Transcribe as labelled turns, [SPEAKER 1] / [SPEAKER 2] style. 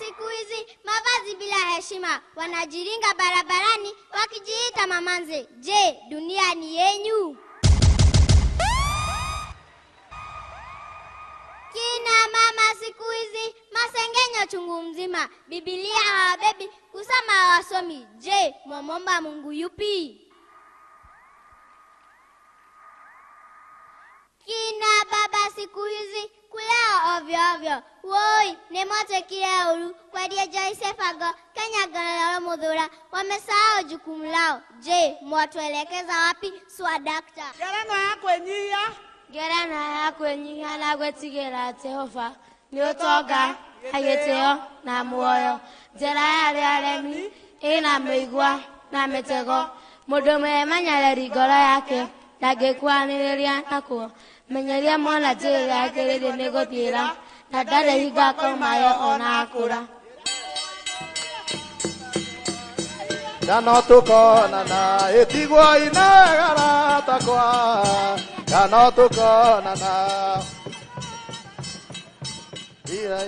[SPEAKER 1] siku hizi mavazi bila heshima, wanajiringa barabarani wakijiita mamanze. Je, dunia ni yenyu? Kina mama siku hizi masengenyo chungu mzima, Biblia hawabebi, kusoma hawasomi. Je, mwamomba Mungu yupi? Kina baba siku hizi kulea ovyo ovyo, woi nĩ kile uru kwendia Joyce Fago Kenya ngana muthura, wamesahau jukumu lao. Je, mwatuelekeza wapi swadakta?
[SPEAKER 2] Ngerenwa ya kwĩnyihia.
[SPEAKER 3] Ngerenwa ya kwĩnyihia na gwĩtigĩra Jehova nĩ ũtonga na gĩtĩo na muoyo. Njĩra ya arĩa aremi ĩna mĩigua na mĩtego, mũndũ mwĩmenyereri ngoro yake ndangĩkuanĩrĩria nakuo. Menyeria mwana njĩra ĩrĩa agĩrĩire nĩ gũthiĩra, na ndarĩ hingo akaumayo ona akũra.
[SPEAKER 4] Na no tũkonana ĩtigwo inegara takwa, na no tũkonana. Ira.